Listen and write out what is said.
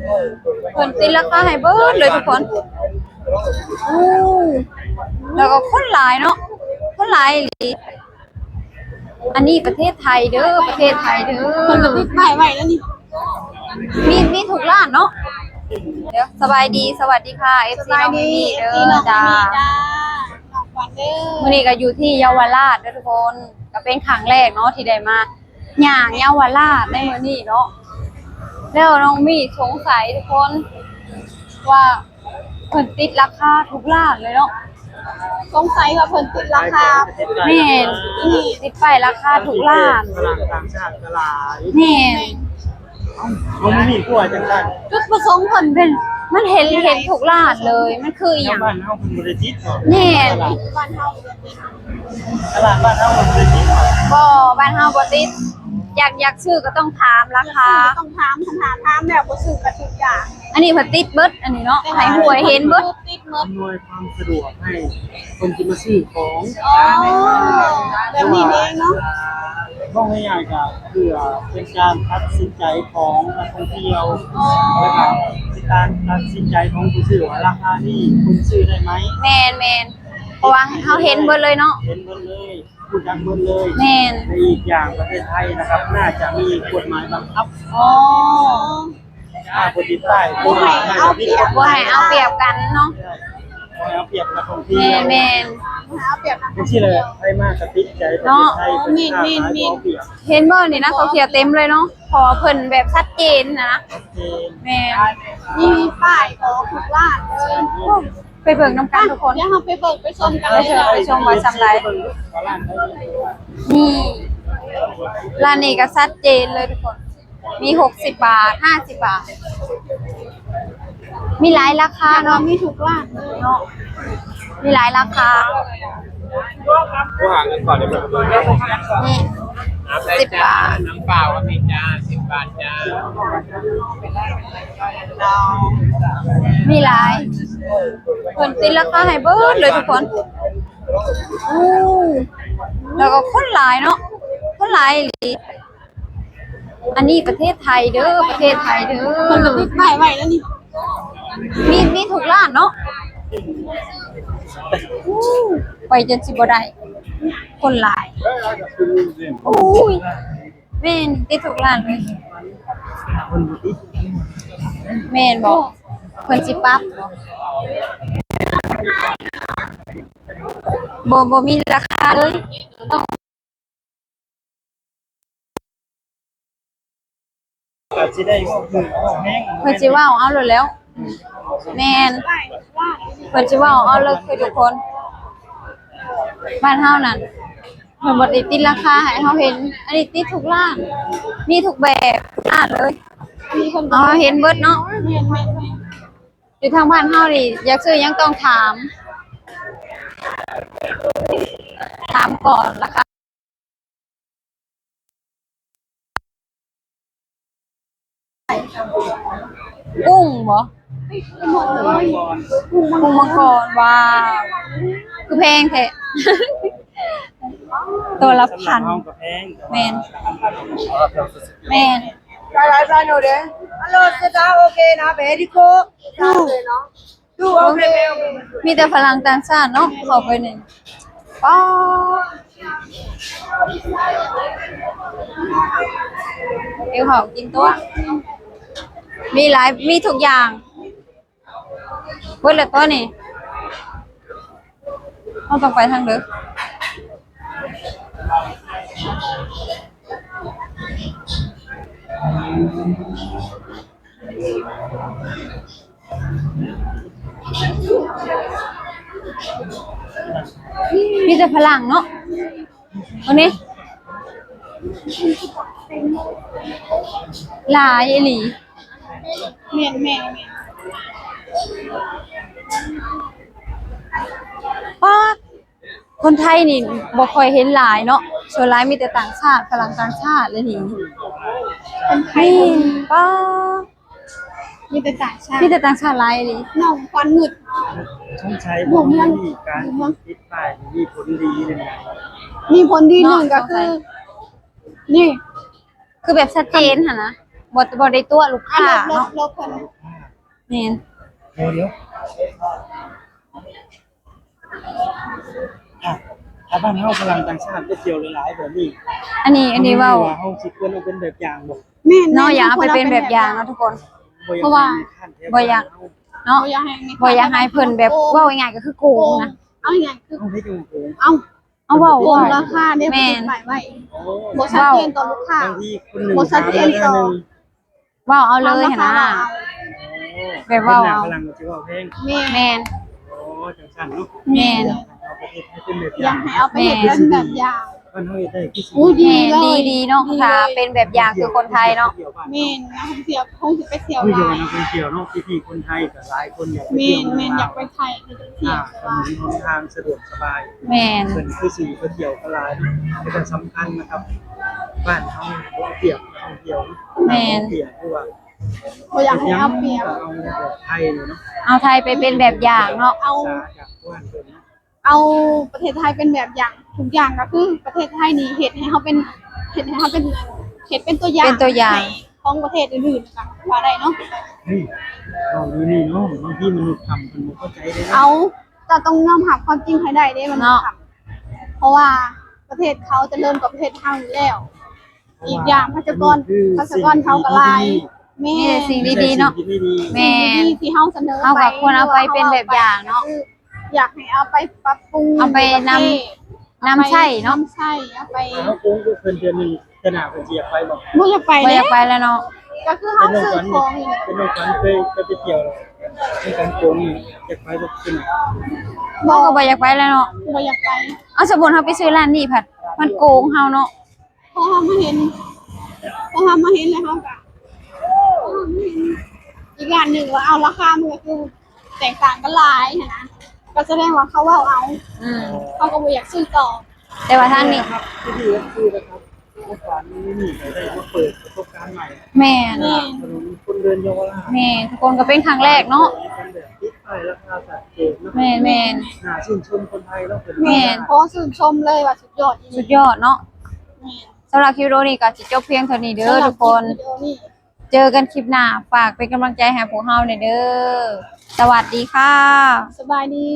ເພິ່ນຕິດລາຄາໃຫ້ເບິດເລີຍທຸກຄົນ. ໂອ້ ແລ້ວກໍຄົນຫຼາຍເນາະ ຄົນຫຼາຍອີ່ຫຼີ. ອັນນີ້ປະເທດໄທເດີ ປະເທດໄທເດີ. ເພິ່ນກໍຕິດປ້າຍໄວ້ແລ້ວນີ້ ມີ ມີທຸກຮ້ານເນາະ. ດຽວ ສະບາຍດີ ສະຫວັດດີຄ່ະ ເອັຟຊີນ້ອງມີມີເດີ. ມື້ນີ້ກໍຢູ່ທີ່ເຍົາວະລາດເດີທຸກຄົນ ກໍເປັນຄັ້ງແລກເນາະທີ່ໄດ້ມາຍ່າງເຍົາວະລາດໃນມື້ນີ້ເນາະ. ແລ້ວນ້ອງມີສົງໄສທຸກຄົນວ່າ ເພິ່ນຕິດລາຄາທຸກຮ້ານເລີຍເນາະ. ສົງໄສວ່າເພິ່ນຕິດລາຄາ. ແມ່ນ ຕິດປ້າຍລາຄາທຸກຮ້ານ. ຝຣັ່ງຕ່າງຊາດກໍຫຼາຍ. ແມ່ນ ເຮົາ ເຮົາບໍ່ມີຄົວຈັ່ງຊັ້ນ. ຈຸດປະສົງເພິ່ນເປັນ ມັນເຫັນ ເຫັນທຸກຮ້ານເລີຍ ມັນຄືອີ່ຫຍັງ? ແຖວບ້ານເຮົາເພິ່ນບໍ່ໄດ້ຕິດເນາະ. ແມ່ນ ຕະຫຼາດບ້ານເຮົາບໍ່ໄດ້ຕິດ. ຕະຫຼາດບ້ານເຮົາບໍ່ໄດ້ຕິດເນາະ. ບໍ່ ບ້ານເຮົາບໍ່ຕິດ. ຢາກ ຢາກຊື້ກໍຕ້ອງຖາມລາຄາ. ຢາກຊື້ກໍຕ້ອງຖາມ ຄັນຖ້າຖາມແລ້ວບໍ່ຊື້ກໍຖືກຢາກ. ອັນນີ້ເພິ່ນຕິດເບິດ ອັນນີ້ເນາະ ໃຫ້ຮູ້ໃຫ້ເຫັນເບິດ ຕິດເບິດ ອຳນວຍຄວາມສະດວກໃຫ້ຄົນທີ່ມາຊື້ຂອງ. ອໍ ແບບນີ້ເອງເນາະ. ເວົ້າງ່າຍໆ ກໍເພື່ອເປັນການຕັດສິນໃຈຂອງນັກທ່ອງທ່ຽວ ອໍ ແລ້ວກໍເປັນການຕັດສິນໃຈຂອງຜູ້ຊື້ວ່າລາຄານີ້ເພິ່ນຊື້ໄດ້ໄໝ. ແມ່ນໆ ເພາະວ່າເຮົາເຫັນເບິດເລີຍເນາະ ເຫັນເບິດເລີຍ. ຮູ້ຈັກເບິດເລີຍ. ແມ່ນ ແລະ ອີກຢ່າງປະເທດໄທນະຄັບ ໜ້າຈະມີກົດໝາຍບັງຄັບ. ອໍ ຖ້າບໍ່ຕິດປ້າຍ ບໍ່ໃຫ້ເອົາປຽບ ບໍ່ໃຫ້ເອົາປຽບກັນເນາະ. ບໍ່ໃຫ້ເອົາປຽບນັກທ່ອງທ່ຽວ. ແມ່ນໆ ບໍ່ໃຫ້ເອົາປຽບນັກທ່ອງທ່ຽວ. ຈັ່ງຊີ້ແຫຼະ ໃຜມາກໍຕິດໃຈປະເທດໄທເນາະ. ແມ່ນໆ ເຫັນບໍ່ນີ້ ນັກທ່ອງທ່ຽວເຕັມເລີຍເນາະ ເພາະວ່າເພິ່ນແບບຊັດເຈນນະ. ຊັດເຈນ. ແມ່ນ ມີປ້າຍບອກທຸກຮ້ານເລີຍ. ໂອ້ ໄປເບິ່ງນຳກັນທຸກຄົນ. ດຽວເຮົາໄປເບິ່ງໄປຊົມກັນເລີຍ. ໄປຊົມວ່າສ່ຳໃດ. ນີ້ ຮ້ານນີ້ກໍຊັດເຈນເລີຍທຸກຄົນ ມີຫົກສິບບາດ ຫ້າສິບບາດ ມີຫຼາຍລາຄາເນາະ. ມີທຸກຮ້ານເລີຍເນາະ ມີຫຼາຍລາຄາ. ໂທຫາເງິນກ່ອນໄດ້ບໍ່? ນີ້ ສິບບາດ ນ້ຳເປົ່າກໍມີຈ້າ ສິບບາດຈ້າ. ມີຫຼາຍ ເພິ່ນຕິດລາຄາໃຫ້ເບິດເລີຍທຸກຄົນ. ໂອ້ ແລ້ວກໍຄົນຫຼາຍເນາະ ຄົນຫຼາຍອີ່ຫຼີ. ອັນນີ້ປະເທດໄທເດີ ປະເທດໄທເດີ. ເພິ່ນກໍຕິດປ້າຍໄວ້ແລ້ວນີ້ ມີ ມີທຸກຮ້ານເນາະ. ໂອ້ ໄປຈົນຊິບໍ່ໄດ້ ຄົນຫຼາຍ. ໂອ້ຍ ແມ່ນ ຕິດທຸກຮ້ານເລີຍ. ແມ່ນບໍ່? ເພິ່ນຊິປັບບໍ່? ບໍ່ ບໍ່ມີລາຄາເລີຍ. ກໍຊິໄດ້ເວົ້າຖືກເວົ້າແຮງ ເພິ່ນຊິເວົ້າເອົາໂລດແລ້ວ. ແມ່ນ ເພິ່ນຊິເວົ້າເອົາເລີດຄືທຸກຄົນ. ບ້ານເຮົານັ້ນ ເພິ່ນບໍ່ໄດ້ຕິດລາຄາໃຫ້ເຮົາເຫັນ ອັນນີ້ຕິດທຸກຮ້ານ ມີທຸກແບບ ທຸກຮ້ານເລີຍ. ເຮົາເຫັນເບິດເນາະ. ແມ່ນໆ ຢູ່ທາງບ້ານເຮົານີ້ ຢາກຊື້ຫຍັງຕ້ອງຖາມ ຖາມກ່ອນລາຄາ. ກຸ້ງບໍ່? ກຸ້ງມັງກອນ. ວ້າວ ຄືແພງແທ້. ຕົວລະພັນ. ສຳລັບເຮົາກໍແພງ. ແມ່ນ ແມ່ນ. ອາໂລ ເຊຕາ ໂອເຄນະ ເບດິໂກ ເນາະ. ມີແຕ່ຝຣັ່ງຕ່າງຊາດເນາະ ເຂົ້າໄປນີ້. ປ້າ ເອົາເຂົ້າກິນຕົວະ. ມີຫຼາຍ ມີທຸກຢ່າງ. ເບິດແລ້ວຕົວະນີ້. ເຮົາຕ້ອງໄປທາງເດີ. ມີແຕ່ຝຣັ່ງເນາະ ເບິ່ງນີ້ ຫຼາຍອີ່ຫຼີ. ແມ່ນໆໆ. ປ້າ ຄົນໄທນີ້ບໍ່ຄ່ອຍເຫັນຫຼາຍເນາະ ສ່ວນຫຼາຍມີແຕ່ຕ່າງຊາດ ຝຣັ່ງຕ່າງຊາດເລີຍນີ້. ຄົນໄທ ນີ້ ປ້າ ມີແຕ່ຕ່າງຊາດ ມີແຕ່ຕ່າງຊາດຫຼາຍອີ່ຫຼີ. ນ້ອງຄວັນງຶດ ສົງໄສບໍ່ມີການຕິດປ້າຍ ມີຜົນດີເດ້. ມີຜົນດີໜຶ່ງກໍຄື ນີ້ ຄືແບບຊັດເຈນຫັ້ນນະ. ບໍ່ ບໍ່ໄດ້ຕົວະລູກຄ້າເນາະ. ແມ່ນ. ດຽວ ດຽວ ອ່ະ ຖ້າບ້ານເຮົາຝຣັ່ງຕ່າງຊາດໄປທ່ຽວຫຼາຍໆແບບນີ້ ອັນນີ້ ອັນນີ້ເວົ້າ ເຮົາຊິຄວນເອົາເປັນແບບຢ່າງບໍ່? ແມ່ນໆ ເນາະ ຢາກເອົາໄປເປັນແບບຢ່າງເນາະທຸກຄົນ ເພາະວ່າບໍ່ຢາກເນາະ ບໍ່ຢາກໃຫ້ເພິ່ນແບບ ເວົ້າງ່າຍໆກໍຄືໂກງນະ ເອົາງ່າຍໆຄື ເອົາ ເອົາ ເວົ້າ ໂກງລາຄາເດ້ ແມ່ນ ບໍ່ຕິດປ້າຍໄວ້ ບໍ່ຊັດເຈນຕໍ່ລູກຄ້າ ບໍ່ຊັດເຈນຕໍ່ ເວົ້າເອົາເລີຍຫັ້ນນະ ແບບເວົ້າເອົາ ຝຣັ່ງກໍຊິເວົ້າແພງ ແມ່ນ ອໍ ຈັ່ງຊັ້ນເນາະ ແມ່ນ ຢາກໃຫ້ເອົາໄປເຮັດເປັນແບບຢ່າງ ບ້ານເຮົາເຮັດໄດ້ຄືຊິ ໂອ້ ດີເນາະ ຖ້າເປັນແບບຢ່າງຄືຄົນໄທເນາະ ແມ່ນ ນັກທ່ອງທ່ຽວຄົງຊິໄປທ່ຽວຫຼາຍ ນັກທ່ອງທ່ຽວເນາະ ພີ່ໆຄົນໄທກໍຫຼາຍຄົນຢາກໄປທ່ຽວ ແມ່ນໆ ຢາກໄປໄທ ໄປທ່ຽວ ຖະໜົນຫົນທາງສະດວກສະບາຍ ແມ່ນ ເພິ່ນຄືຊິໄປທ່ຽວກັນຫຼາຍ ແລ້ວກໍສຳຄັນນະຄັບ ບ້ານເຮົາບໍ່ເອົາປຽບນັກທ່ອງທ່ຽວ ແມ່ນ ເອົາປຽບຄືວ່າ ບໍ່ຢາກໃຫ້ເອົາປຽບ ເອົາໄທນີ້ເນາະ ເອົາໄທໄປເປັນແບບຢ່າງເນາະ ເອົາ ເອົາປະເທດໄທເປັນແບບຢ່າງ ທຸກຢ່າງກໍຄືປະເທດໄທນີ້ເຮັດໃຫ້ເຮົາເປັນ ເຮັດໃຫ້ເຮົາເປັນ ເຮັດເປັນຕົວຢ່າງ ເປັນຕົວຢ່າງ ໃຫ້ຂອງປະເທດອື່ນໆ ກໍວ່າໄດ້ເນາະ ເອີ ເວົ້າຢູ່ນີ້ເນາະ ບາງທີມະນຸດທຳເພິ່ນບໍ່ເຂົ້າໃຈເດ້ ເອົາ ເຈົ້າຕ້ອງຍອມຮັບຄວາມຈິງໃຫ້ໄດ້ເດ້ ມະນຸດທຳ ເພາະວ່າປະເທດເຂົາຈະເລີນກວ່າປະເທດເຮົາຢູ່ແລ້ວ ອີກຢ່າງປະຊາກອນ ປະຊາກອນເຂົາກໍຫຼາຍ ແມ່ນ ມີແຕ່ສິ່ງດີໆເນາະ ແມ່ນ ທີ່ເຮົາສະເໜີໄປ ເຮົາກໍຄວນເອົາໄປເປັນແບບຢ່າງເນາະ ຢາກໃຫ້ເອົາໄປປັບປຸງ ເອົາໄປນຳ ນຳໃຊ້ເນາະ ນຳໃຊ້ ເອົາໄປ ເຮົາໂກງເພິ່ນເທື່ອໜຶ່ງ ເທື່ອໜ້າເພິ່ນຊິຢາກໄປບໍ່? ບໍ່ຢາກໄປ ບໍ່ຢາກໄປແລ້ວເນາະ ກໍຄືເຮົາຊື້ຂອງນີ້ ເປັນນ້ອງຂວັນ ເຄີຍໄປທ່ຽວ ເປັນການໂກງນີ້ ຢາກໄປບໍ່? ບໍ່ ກໍບໍ່ຢາກໄປແລ້ວເນາະ ບໍ່ຢາກໄປ ເອົາ ສົມມຸດເຮົາໄປຊື້ຮ້ານນີ້ພັດ ມັນໂກງເຮົາເນາະ ພໍເຮົາມາເຫັນ ພໍເຮົາມາເຫັນແລ້ວເຮົາກະ ພໍເຮົາມາເຫັນອີກຮ້ານໜຶ່ງວ່າ ເອົາ ລາຄາມັນກໍຄືແຕກຕ່າງກັນຫຼາຍຫັ້ນນະ ກໍສະແດງວ່າເຂົາເວົ້າເອົາ ອືມ ເຮົາກໍບໍ່ຢາກຊື້ຕໍ່ ແຕ່ວ່າທາງນີ້ ທີ່ດີກໍຄືແບບວ່າ ຂວັນນີ້ກໍໄດ້ມາເປີດປະສົບການໃໝ່ ແມ່ນ ຖະໜົນຄົນເດີນເຍົາວະລາດ ແມ່ນ ທຸກຄົນກໍເປັນຄັ້ງແລກເນາະ ການແບບຕິດປ້າຍລາຄາຊັດເຈນເນາະ ແມ່ນໆ ໜ້າຊື່ນຊົມຄົນໄທເນາະ ເພິ່ນ ແມ່ນ ຂໍຊື່ນຊົມເລີຍວ່າ ສຸດຍອດອີ່ຫຼີ ສຸດຍອດເນາະ ແມ່ນ ສຳລັບຄລິບວິດີໂອນີ້ກໍຊິຈົບພຽງເທົ່ານີ້ເດີທຸກຄົນ ເຈີກັນຄລິບໜ້າ ຝາກເປັນກຳລັງໃຈໃຫ້ພວກເຮົາແດ່ເດີ ສະຫວັດດີຄ່ະ ສະບາຍດີ.